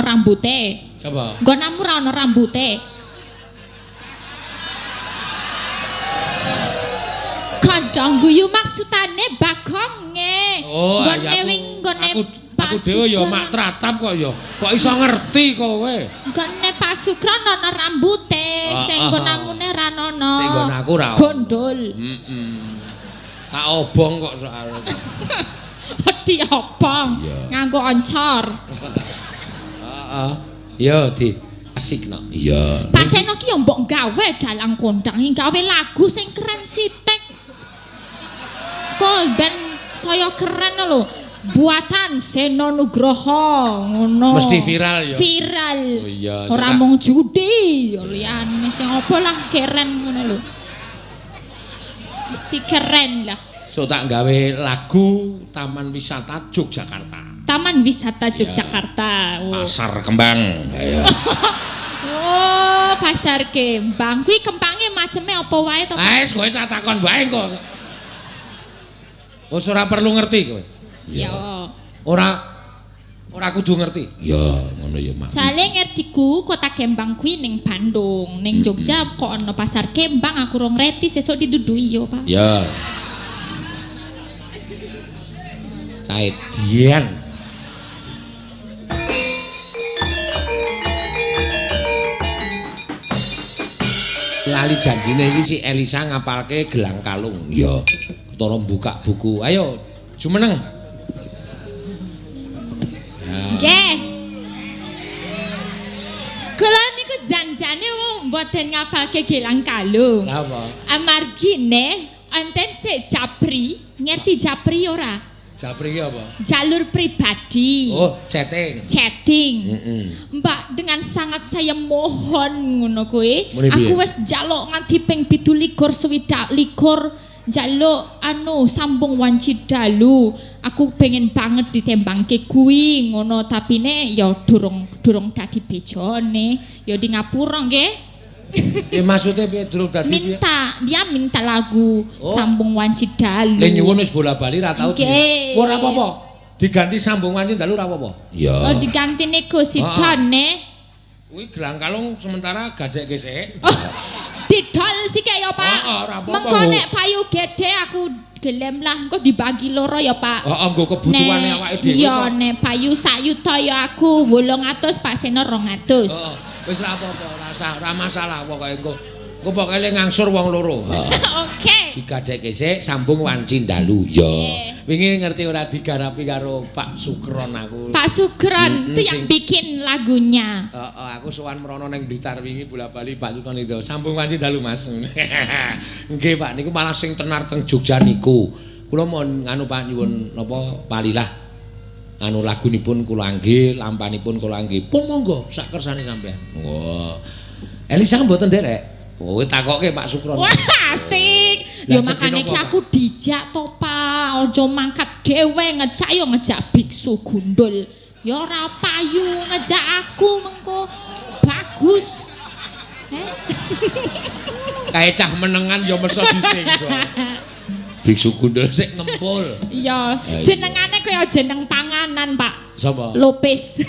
Rambute. Sapa? Nggonamu ra ono rambute. Kandhang guyu maksudane bagonge. Oh, nggone wing nggone aku dhewe ya mak tratap kok ya. Kok iso ngerti kowe? Nggone Pak Sukron ana rambute, sing nggonamune ra ono. Sing nggon aku ra. Gondol. Heeh. Tak obong kok soalnya. Diobong nganggo oncor. Heeh. Ya di asikno. Iya. Pak Seno ki yo mbok gawe dalang kondang, gawe lagu sing keren sithik. Kok ben saya keren lho. Buatan Seno Nugroho ngono. Mesti viral ya. Viral. Oh iya. Ora mung judi, ya liyane sing apa lah keren ngono lho. Mesti keren lah. So tak gawe lagu Taman Wisata Yogyakarta. Taman Wisata Yogyakarta. Oh. Pasar Kembang. Ayo. Oh, Pasar Kembang. Kuwi kembange maceme apa wae to? Ah, wis kowe tak takon wae kok. Wis ora perlu ngerti kowe. Ya. Ora kudu ngerti. Ya, ngono ya, Mak. Soale ngertiku kota Kembang kuwi ning Bandung, ning Jogja kok ana Pasar Kembang aku rong ngerti sesuk didudui yo, Pak. Ya. Caedian. Lali janjine iki si Elisa ngapalke gelang kalung. Ya. Ketara buka buku. Ayo, jumeneng. Nggih. Kula niku janjane mboten ngapalke gelang kalung. Lha apa? Amargine enten sik japri, ngerti japri ora? Japri ki apa? Jalur pribadi. Oh, chatting. Chatting. Heeh. Mbak, dengan sangat saya mohon ngono kuwi. Aku wis njaluk nganti ping 27 26 njaluk anu sambung wanci dalu. Aku pengen banget ditembangke kuwi ngono tapine ya durung dadi bejone. Ya di ngapura nggih. Ya maksudnya piye durung dadi piye? Minta, dia minta lagu Sambung Wanci Dalu. Lah nyuwun wis bola-bali ra tau. Ora apa-apa. Diganti Sambung Wanci Dalu ora apa-apa. Iya. Oh, diganti niku sidone. Kuwi gelang kalung sementara gadekke sik. Didol sik ya, Pak. Heeh, ora apa-apa. Mengko nek payu gedhe aku gelem lah engko dibagi loro ya, Pak. Heeh, nggo kebutuhane awake dhewe. Iya, nek payu sak yuta ya aku 800, Pak Seno 200. Heeh. Wis ora apa-apa, ora masalah pokoke engko. Engko pokoke ngangsur wong loro. Oke. Digadekke sik Sambung Wanci Dalu. Ya. Wingi ngerti ora digarapi karo Pak Sukron aku. Pak Sukron itu yang bikin lagunya. Heeh, aku sowan mrono ning Blitar wingi bola-bali Pak Sukron itu. Sambung Wanci Dalu, Mas. Nggih, Pak, niku malah sing tenar teng Jogja niku. Kula mon nganu Pak nyuwun napa palilah. Anu lagunipun kula angge, lampanipun kula angge. Pun monggo sak kersane sampean. Wah. Elisa mboten nderek. Oh, takoke Pak Sukron. Wah, asik. Ya makane iki aku dijak to, Pak. Aja mangkat dhewe ngejak ya ngejak biksu gundul. Ya ora payu ngejak aku mengko bagus. Heh. Kae cah menengan ya meso disenggol. Biksu gundul sik ngempul. Iya, jenengane kaya jeneng panganan, Pak. Sapa? Lopes.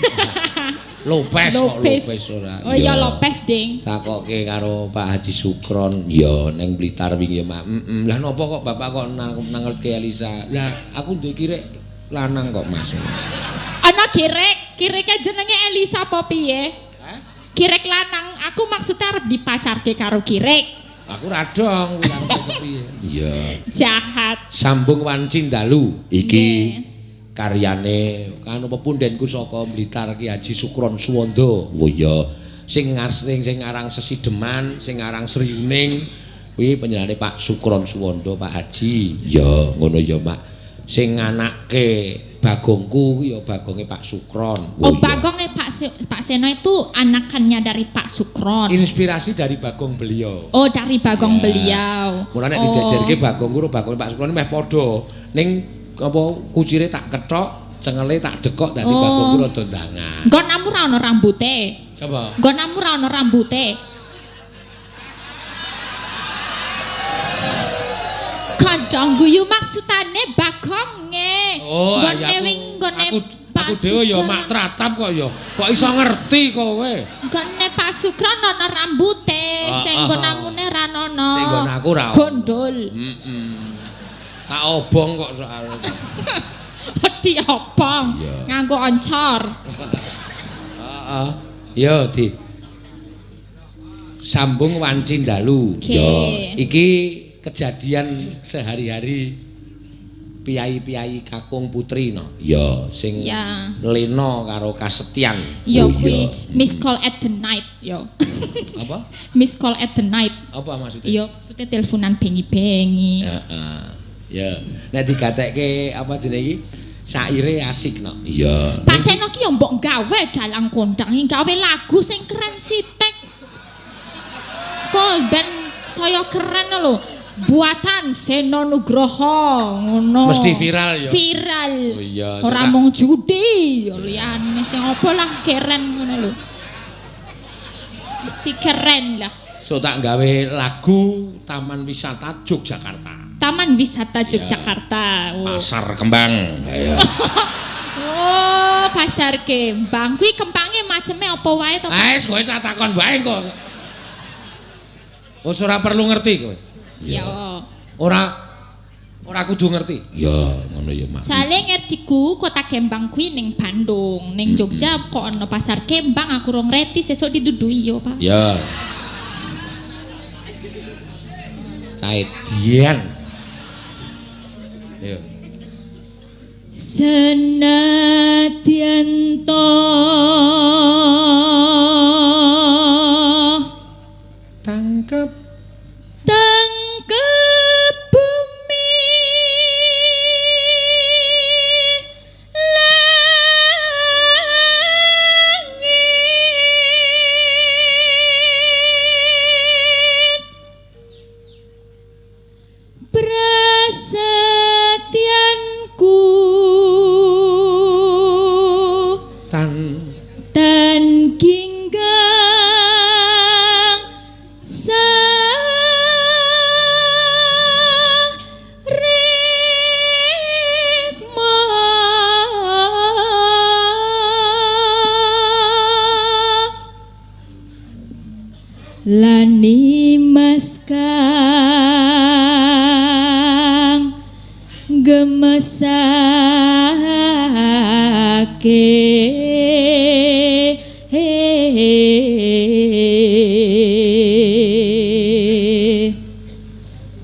Lopes kok Lopes ora. Oh iya Lopes, Ding. Takoke karo Pak Haji Sukron, ya ning Blitar wingi, Mak. Heeh. Lah napa kok bapak kok nangelke Elisa? Lah aku duwe kirek lanang kok, Mas. Ana kirek, kireke jenenge Elisa apa piye? Hah? Kirek lanang, aku maksudnya arep dipacarke karo kirek. Aku ra dong kuwi arep kepiye. Iya. Jahat. Sambung Wanci Dalu iki karyane anu pepundhenku saka Blitar Ki Haji Sukron Suwondo. Oh iya. Sing aran Sesideman, sing aran Sriuning kuwi panjenengane Pak Sukron Suwondo, Pak Haji. Ya, ngono ya, Mak. Sing nganake bagongku kuwi ya bagonge Pak Sukron. Oh, bagonge Pak Seno itu anakannya dari Pak Sukron. Inspirasi dari bagong beliau. Oh, dari bagong beliau. Mula nek dijejerke bagongku karo bagonge Pak Sukron meh padha. Ning apa kucire tak kethok, cengele tak dekok dadi bagongku rada ndangan. Nggonamu ra ono rambute. Sapa? Nggonamu ra ono rambute. Kandhang guyu maksudane bagonge. Oh, nggone wing nggone Pak Aku dhewe ya mak tratap kok ya. Kok iso ngerti kowe? Nggone Pak Sukron ana rambute, sing nggonamune ra ana. Sing nggon aku ra. Gondol. Heeh. Tak obong kok soalnya. Diobong nganggo oncor. Heeh. Ya di sambung wanci dalu. Ya, iki kejadian sehari-hari piyai-piyai kakung putri no. Ya, sing lena karo kasetyan. Ya kuwi miss call at the night ya. Apa? Miss call at the night. Apa maksudnya? Ya, maksudnya teleponan bengi-bengi. Heeh. Ya, nek digatekke apa jenenge iki? Saire asik no. Iya. Pak Seno ki yo mbok gawe dalang kondang, gawe lagu sing keren sithik. Kok ben saya keren lho. Buatan Seno Nugroho ngono. Mesti viral ya. Viral. Oh iya. Ora mung judi, ya liyane sing apa lah keren ngono lho. Mesti keren lah. So tak gawe lagu Taman Wisata Yogyakarta. Taman Wisata Yogyakarta. Oh. Pasar Kembang. Ayo. Oh, Pasar Kembang. Kuwi kembange maceme apa wae to? Ah, wis kowe tak takon wae kok. Wis ora perlu ngerti kowe. Ya. Ora kudu ngerti. Ya, ngono ya, Mak. Soale ngertiku kota Kembang kuwi ning Bandung, ning Jogja kok ana Pasar Kembang aku rong ngerti sesuk didudui yo, Pak. Ya. Caedian. Ayo. Senadyan to tangkep tangkep bumi langit prasetyanku tan tan ginggang sarikma lani mas kang gemesake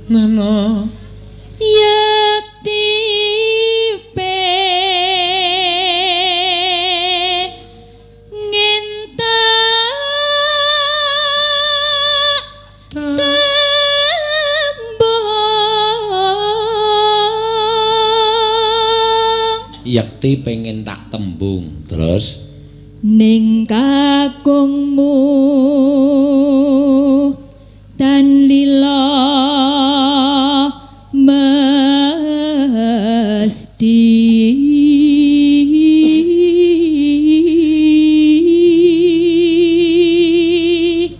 nana yekti pengen tak tembung yekti pengen tak tembung terus ning kakungmu tan lila mesti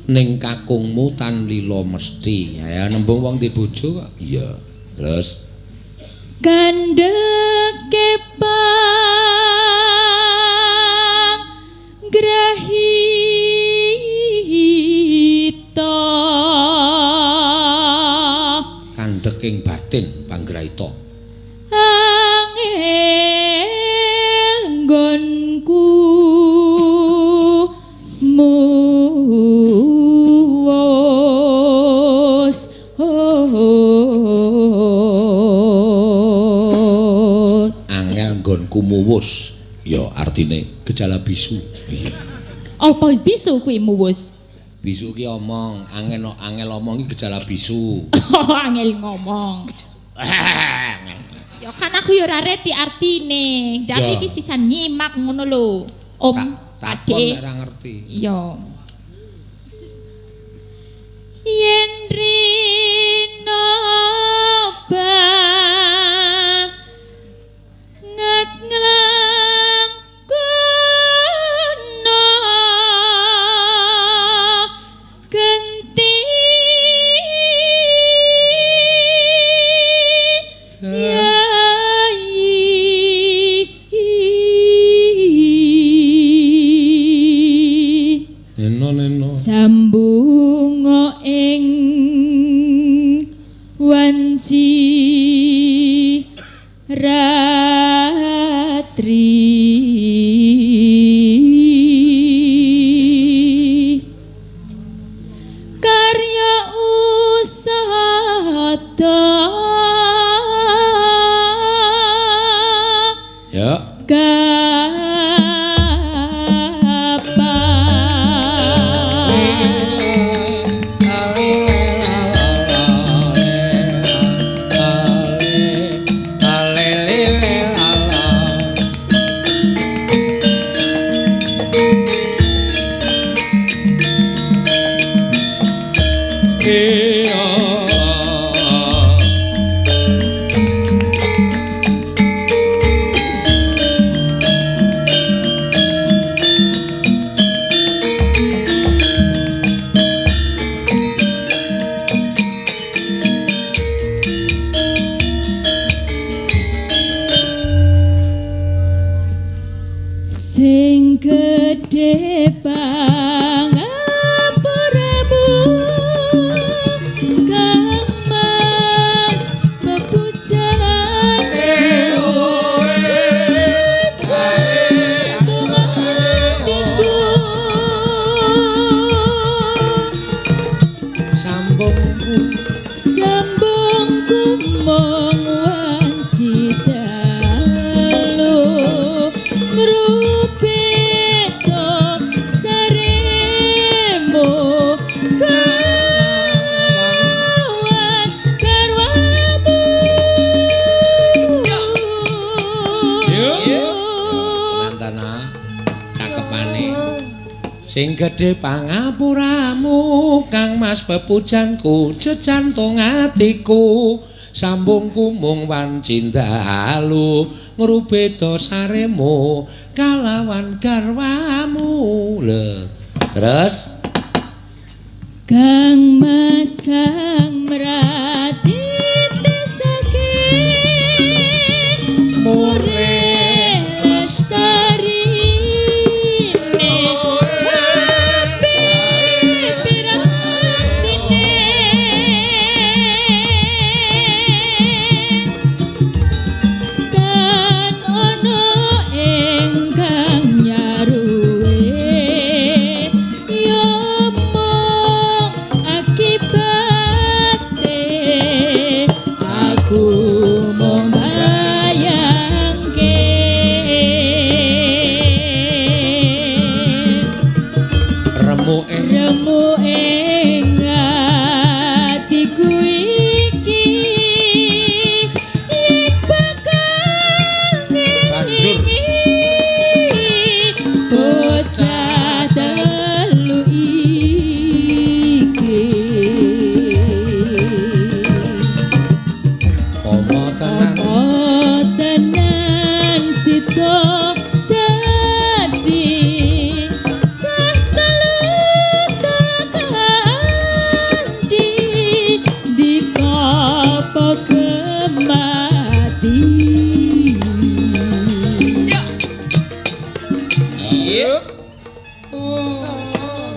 ning kakungmu tan lila mesti. Ya nembung wong di bojo kok. Iya. Terus kandheke pang grahita kandheking batin panggrahita angel nggonku muwus angel nggonku muwus ya artine gejala bisu. Iya. Apa bisu kuwi muwus? Bisu ki omong, angel angel omong ki gejala bisu. Oh, angel ngomong. Ya kan aku ya ora reti artine. Dadi iki sisan nyimak ngono lho. Om, takon ora ngerti. Iya. Yen rino banget nglangkono genti yai. Sambunga ing wanci ratri karya usada ya sing gedhe pangapuramu Kang Mas pepujane atiku sambungku sambungku mung wanci dalu ngrupita saremu kawan garwamu. Nantana cakepane sing gedhe pangapuramu Kang Mas pepujanku jejantung atiku sambungku mung wanci dalu ngrubeda saremu kalawan garwamu. Lho terus Kang Mas kang mrati tesake murih lestarine HP pirantine tan ana ingkang nyaruwe ya mung akibate aku mung bayangke remuke remu ing atiku iki yen bakal Banjur. ngelingi bocah telu iki pomo tenan apa tenan sida dadi cah telu takandi dikopo gemati.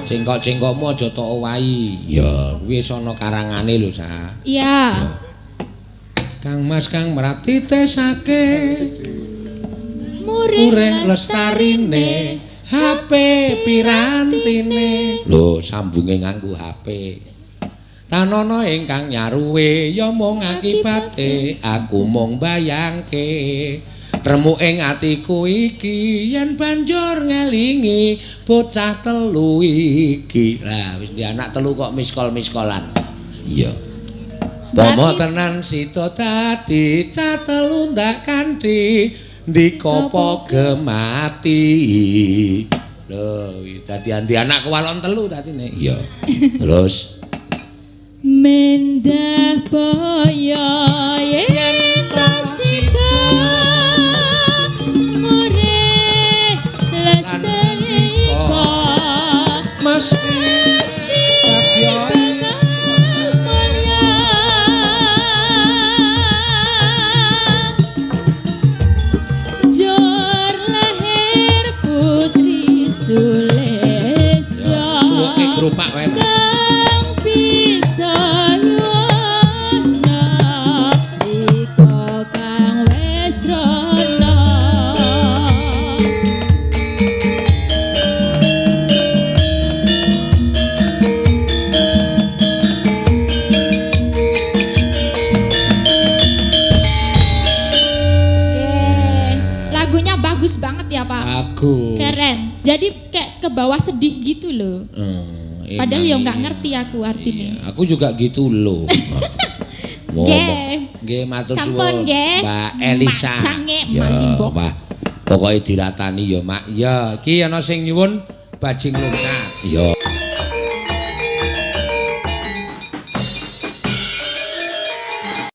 Cengkok-cengkokmu aja tok owahi. Ya, kuwi wis ana karangane lho, Sa. Iya. Kang Mas kang mrati tesake Murih ureh lestarine HP pirantine. Lho, sambunge nganggo HP. Tanono ingkang nyaruwe ya mung akibate aku mung bayangke. Remuk ing atiku iki yen banjur ngelingi bocah telu iki. Lah wis di anak telu kok miskol-miskolan. Iya. Pomo tenan sida dadi cah telu ndak kanthi ndikopo gemati. Lho, dadi andi anak kewalon telu dadine. Iya. Terus mendah boyo yen ta sida murih lestari mesti mesti bakal mulya. Jor lahir putri Sulistya. Suweke Gerobak wae. Kang bisa nyuwuna iko kang wis rono. Lagunya bagus banget ya, Pak. Bagus. Keren. Jadi kayak ke bawah sedih gitu loh. Padahal ya nggak ngerti aku artinya. Iya, aku juga gitu loh. Nggih. Nggih, matur Sampun suwun nggih. Mbak Elisa. Macange Ya, malimbok. wah. Pokoke diratani ya, Mak. Ya, iki ana sing nyuwun bajing loncat. Ya.